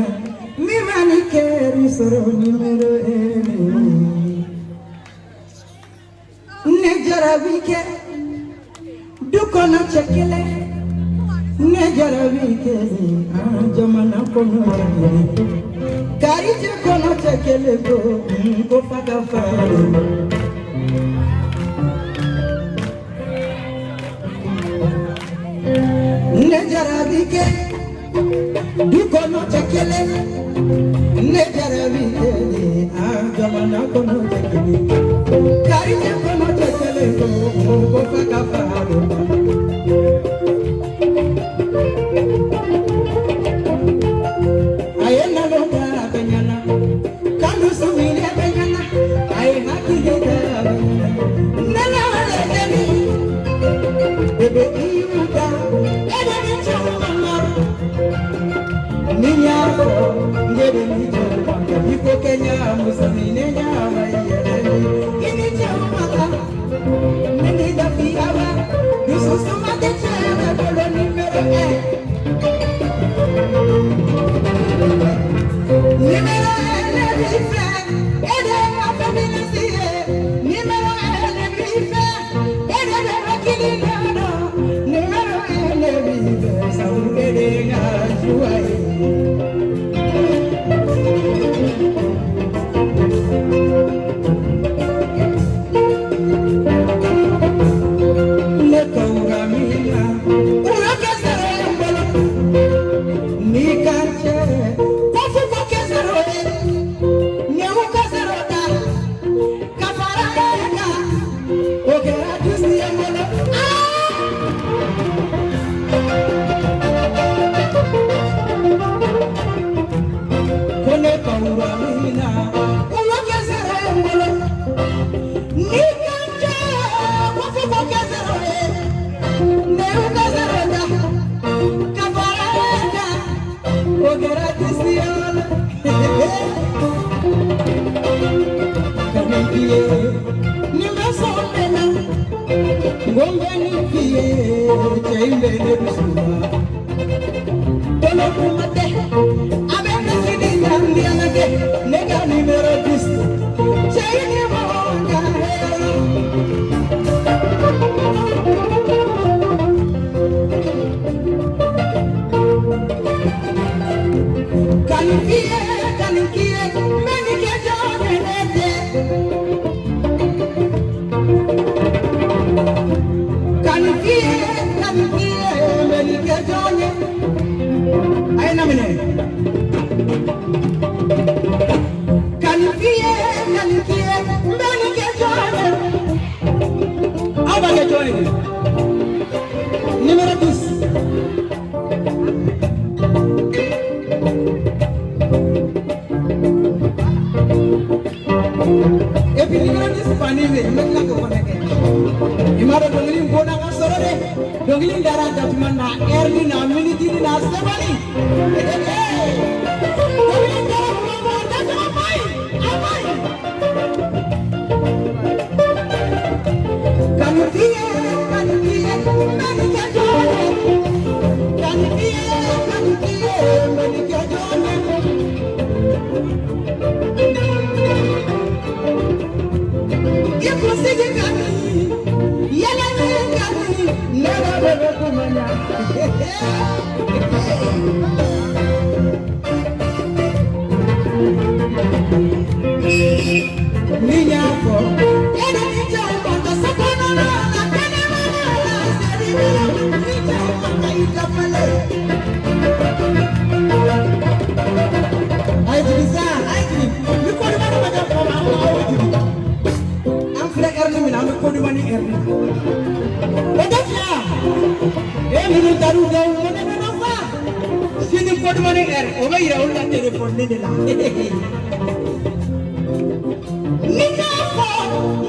Min ma ni kɛri sɔrɔ, numéro 1 de y'o ye. Ne jarabi kɛ du kɔnɔ cɛ kelen, ne jarabi kɛ an jamana kɔnɔ cɛ kelen, kariti kɔnɔ cɛ kelen ko ko fa ka fa. Ne jarabi kɛ du kɔnɔ cɛ kelen, ne jarabi kɛ an jamana kɔnɔ cɛ kelen, kariti kɔnɔ cɛ kelen ko ko fa ka fa. A ye nalon ta bɛ ɲana, kan dusu minɛ bɛ ɲana, a ye hakili ta bɛ ɲana. Ne la wale deni, bébé i y'u da, e de ni caman ma. Ni n y'a fɔ, n de ni caman kɛ, i ko kɛ ɲa muso minɛ ɲa ma i yɛrɛ ye. I ni caman ka, ne ni lafiya ba, dusu suma tɛ cɛ bɛ bolo numéro 1. Numéro 1 ne b'i fɛ, e de tuma min na o ma kɛ zéro ye n bolo ni kan cɛ ko fo ko kɛ zéro ye ne y'u ka zéro ta ka fara e kan o kɛra dix ye ka nin f'i ye nin bɛ sɔn ne na n ko n bɛ nin f'i ye cɛ in bɛ ne dusu la tolo kuma tɛ a bɛ kasi ni na ɲɛnajɛ ne ka numéro 10 cɛ in ni mɔgɔ ka hɛrɛ. Ka nin f'i ye ka nin k'i ye n bɛ nin kɛ jɔn ye ne tɛ. Ka nin f'i ye ka nin k'i ye n bɛ nin kɛ jɔn ye. A ye na minɛ. Ka nin f'i ye ka nin k'i ye n bɛ nin kɛ jɔn ye. Aw b'a kɛ jɔn ye de. Numéro 10. Et puis numéro 10 banni bɛ yen n bɛ tila k'o fana kɛ. I m'a dɔn dɔnkili in bɔnna ka sɔrɔ dɛ. Dɔnkili in dara datuma na heure ni na minute ni na seconde. Dɔnkili in dara kuma min na datuma ma ɲi a ma ɲi. Ka nin f'i ye ka nin k'i ye n bɛ nin kɛ jɔn ye. Ka nin f'i ye ka nin k'i ye n bɛ nin kɛ jɔn ye. I kunsigi ka di yɛlɛli ka di ne de bɛ kuma ɲa. Ni y'a fɔ e de ni cɛw man kan so kɔnɔna la kɛnɛmana la seli ni cɛw man kan i dafalen. A ye jigin sa a ye jigin ni kɔdimani ma kɛ mɔgɔ ma an b'aw jigin. An filɛ ɛri min na an bɛ kɔdimani ɛri la. O tɛ tiɲɛ wa? E minnu taar'u denw ko ne bɛ na fa. Sini kɔdimani ɛri o bɛ yira olu la telefɔni de la. Ni k'a fɔ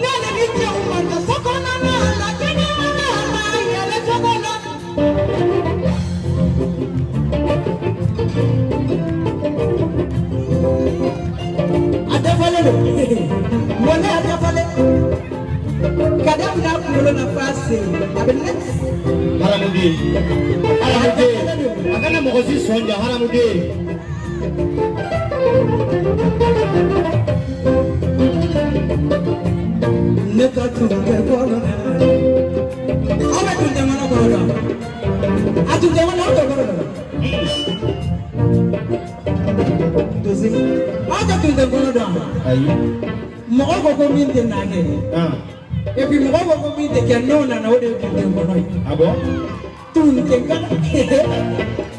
n'ale ni cɛw man kan so kɔnɔna la kɛnɛmana la yɛlɛ cogo la. A dafalen don mɔnɛ a dafalen ka daminɛ a kunkolo la f'a sen a bɛ net. Haramuden haramuden a kana mɔgɔ si sɔn ja haramuden. Ne ka tun tɛ kɔnɔ na aw bɛ tun tɛ kɔnɔ kɔrɔ dɔn a tun tɛ kɔnɔ aw tɛ kɔrɔ dɔn dosi aw tɛ tun tɛ kɔnɔ dɔn. Ayi. Mɔgɔ ko ko min tɛ na kɛ et puis mɔgɔ ko ko min tɛ kɛ n'o nana o de ye tun tɛ kɔnɔ ye. Ah bon? Tun tɛ kɔnɔ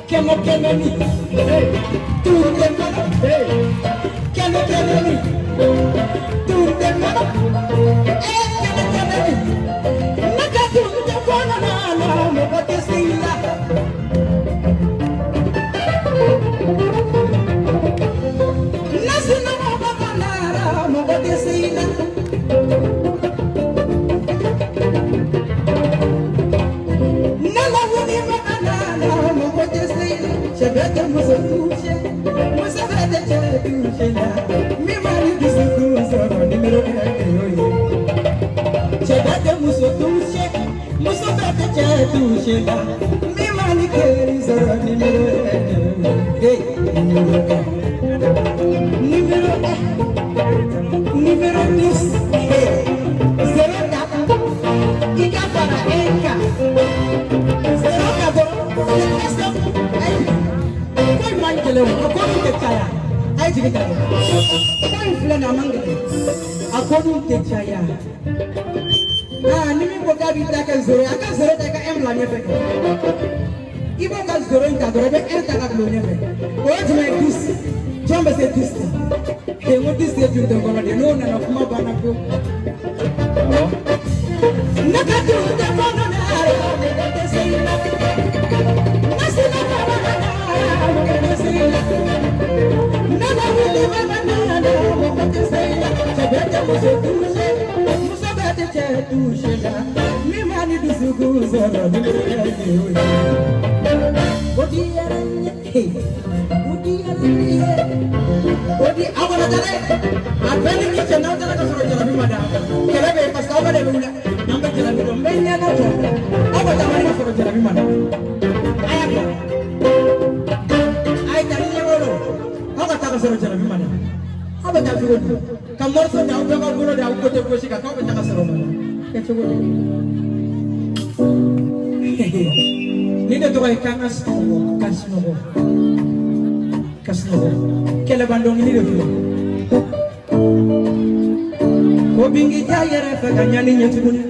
kɛnɛ kɛnɛ ni tun tɛ kɔnɔ kɛnɛ kɛnɛ ni tun tɛ kɔnɔ kɛnɛ kɛnɛ ni ne ka tun tɛ kɔnɔ na la mɔgɔ tɛ se i la. Ne sinɔgɔ bɛ ka na la mɔgɔ tɛ se i la. Ne la wuli bɛ ka na la mɔgɔ tɛ se i la. Cɛ bɛ tɛ muso touché muso bɛ tɛ cɛ touché la min ma ni dusukun sɔrɔ numéro 1 de y'o ye. Cɛ bɛ tɛ muso touché muso bɛ tɛ cɛ touché la min ma ni keri sɔrɔ numéro 1 de y'o ye. Hey, numéro 1 numéro 1 numéro 10 hey, 0 4 i ka fara 1 kan 0 ka dɔrɔn c'est très simple. Ayi ko in man gɛlɛn o a ko nin tɛ caya a ye jigin ka kɛ ko in filɛ nin ye a man gɛlɛn a ko nin tɛ caya aa ni min ko k'a b'i ta kɛ zéro ye a ka zéro ta i ka 1 bila ɲɛfɛ kɛ i b'o ka zéro in ta dɔrɔn i bɛ 1 ta ka bila o ɲɛfɛ o ye jumɛn ye 10 jɔn bɛ se 10 la ee n ko 10 ye tun tɛ kɔnɔ de n'o nana kuma banna pewu. Ne ka tun tɛ kɔnɔ na mɔgɔ tɛ se i la. Ne sinna kɔnɔ na mɔgɔ tɛ se i la. Ne la wuli bɛ na taa dɛ. A bɛɛ ni min cɛ n'aw taara ka sɔrɔ jarabi ma da. Kɛlɛ bɛ yen parce que aw bɛɛ de bɛ wuli. N'an bɛ jarabi dɔn, n bɛ ɲɛ n'aw cɛ. Aw ka taa ka sɔrɔ jarabi ma da. A y'a bila. A ye taa ni ɲɛmɔgɔ don. Aw ka taa ka sɔrɔ jarabi ma da. Aw bɛ taa cogo di? Ka morceau da aw bɛɛ ka bolo da aw côté gauche kan k'aw bɛ taa ka sɔrɔ ma da. Kɛ cogo di? Ni ne tɔgɔ ye k'an ka sunɔgɔ, ka sunɔgɔ, ka sunɔgɔ. Kɛlɛban dɔnkili de filɛ. Ko bingi t'a yɛrɛ fɛ ka ɲani ɲɛ tuguni.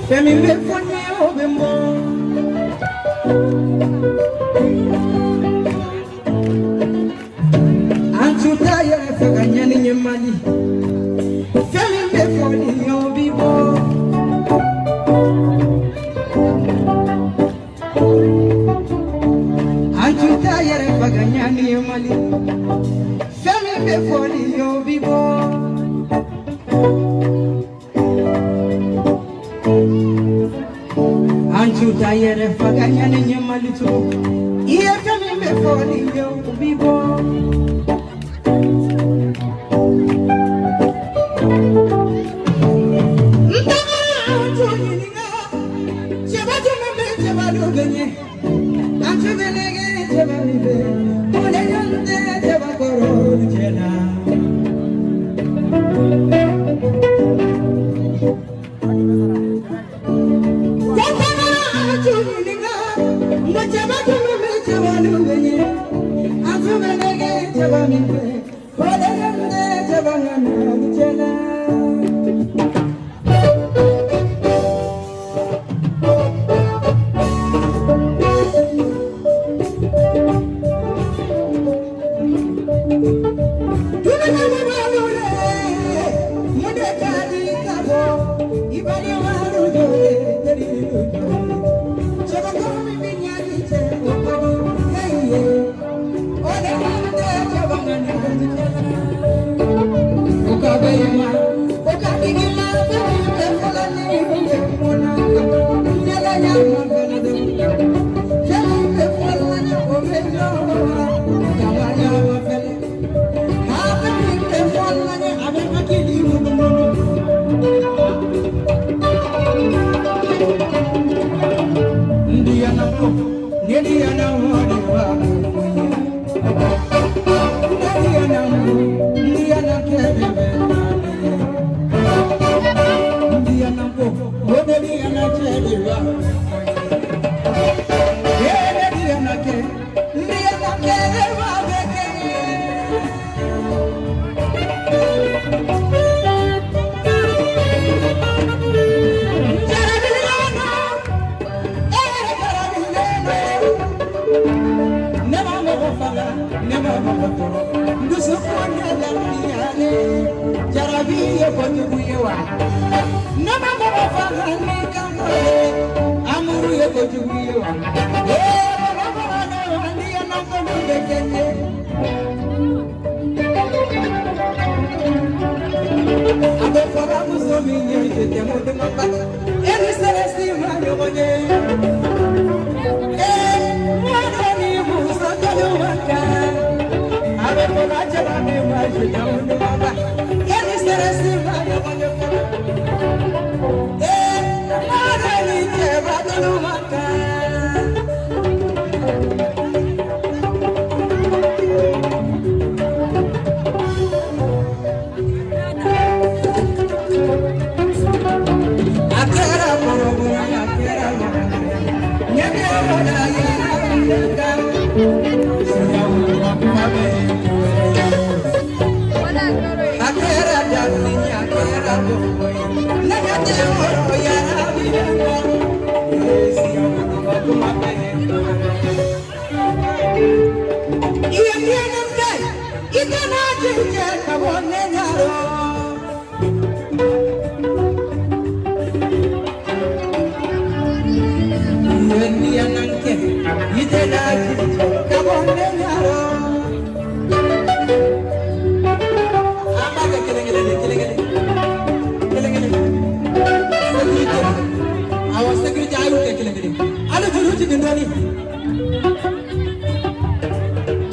Fɛn min bɛ fɔ n ye o bɛ n bɔ. An tun t'a yɛrɛ fɛ ka ɲani ɲɛ Mali. Fɛn min bɛ fɔ nin ye o b'i bɔ. An tun t'a yɛrɛ fɛ ka ɲani ɲɛ Mali. Fɛn min bɛ fɔ nin ye o b'i bɔ. An tun t'a yɛrɛ fɛ ka ɲani ɲɛ Mali tugun. I ye fɛn min bɛ fɔ nin ye o b'i bɔ. N tagara an tun ɲininka. Cɛba jumɛn bɛ cɛba dɔ bɛ ɲɛ? An tun bɛ nɛgɛ cɛba min fɛ. O de ɲɔgɔn tɛ cɛba kɔrɔ cɛ la. Ko tagara an tun ɲininka. N ko cɛba jumɛn bɛ cɛba dɔ bɛ ɲɛ? An tun bɛ nɛgɛ cɛba min fɛ. O de ɲɔgɔn tɛ cɛba ŋana cɛ la.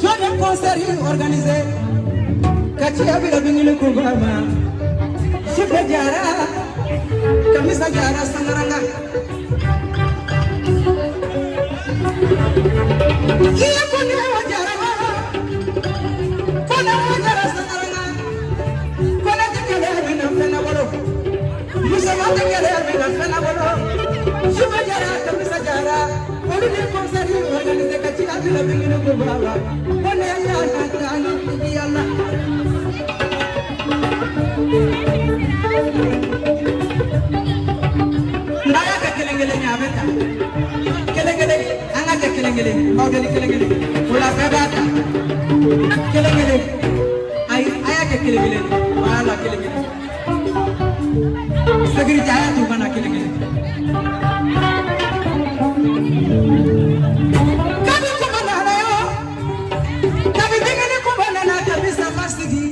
Jɔn ye concert organisé. Ka ciya bila bingini kunba ma. Sufɛ Jara, Kamisa Jara Sangaranga. Iye kone wa Jara ma, kone wa Jara Sangaranga. Kone tɛ kɛlɛ mina fɛnɛ bolo. Musoma tɛ kɛlɛ mina fɛnɛ bolo. Sufɛ Jara, Kamisa Jara, olu de concert organisé ka ciya bila bingini kunba ma. Kone ya na ta ni tigiya la. N'a y'a kɛ kelen kelen ye a bɛ ta kelen kelen, an ka kɛ kelen kelen, aw deli kelen kelen, o la bɛɛ b'a ta kelen kelen. Ayi, a y'a kɛ kelen kelen, wala kelen kelen. Sécurité, a y'a to u ka na kelen kelen. Kabi kuma nana yo, kabi bingini kuma nana, kabi sama sigi.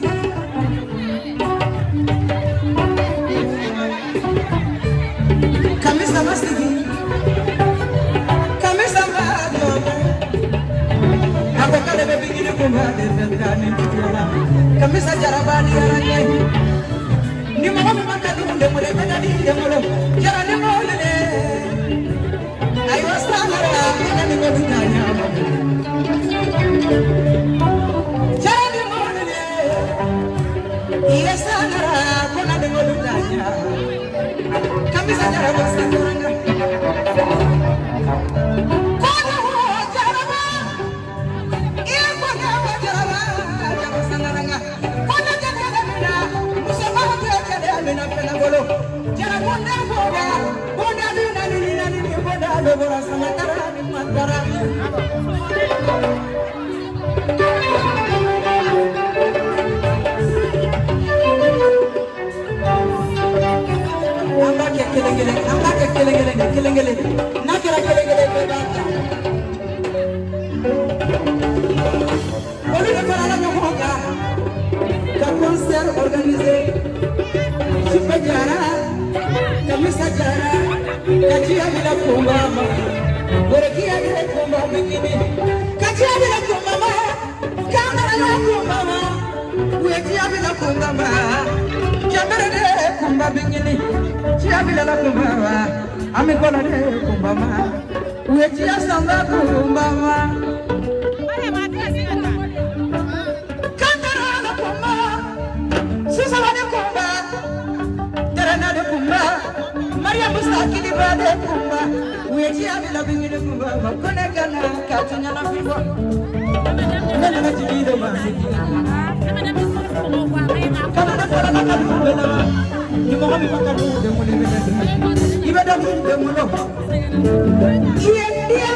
Kamisa masigi, kamisa madogo. Ako kale be bingini kuma de fɛn ni tutola. Kamisa jarabani yaranye. Ni mɔgɔ min ma ka dun dengolo, i bɛ da di dengolo. Jara ni mɔgɔ le. Ayiwa sangara, ina ni mɔgɔ ta ɲama. Jara ni mɔgɔ le. Iye sangara, kona ni mɔgɔ ta ɲama. Kamisa jaraba sangaranga. Kona wo jaraba. Iye kona wo jaraba, jaraba sangaranga. Kona jɛgɛ mina, musoma tɛ kɛlɛ mina fɛnɛ bolo. Jara bonda bɔra, bonda bi naani ni naani ni bonda bɛ bɔra samatara ni matara. An b'a kɛ kelen kelen, an b'a kɛ kelen kelen de, kelen kelen. N'a kɛra kelen kelen, bɛɛ b'a ta. Olu de farala ɲɔgɔn kan ka concert organisé. Sufɛ Jara, Kamisa Jara, ka ciya bila kunba ma. Worokiya bila kunba bingini. Ka ciya bila kunba ma, kangara la kunba ma. U ye ciya bila kunba ma. Jambere de kunba bingini. Ciya bila la kunba ma. Ami kɔnɔ de kunba ma. U ye ciya samba kunba ma. Kangara la kunba. Susaba de kunba. Terena de kunba. Mariam Sakiliba de kunba. U ye ciya bila bingini kunba ma. Kone gana ka tiɲɛ na fi bɔ. Ne nana jigi de ma. Kama ne fɔra la ka dugu bɛɛ la. Ni mɔgɔ min ma ka dugu den wele, i bɛ da dugu den wolo. I bɛ da dugu den wolo. I ye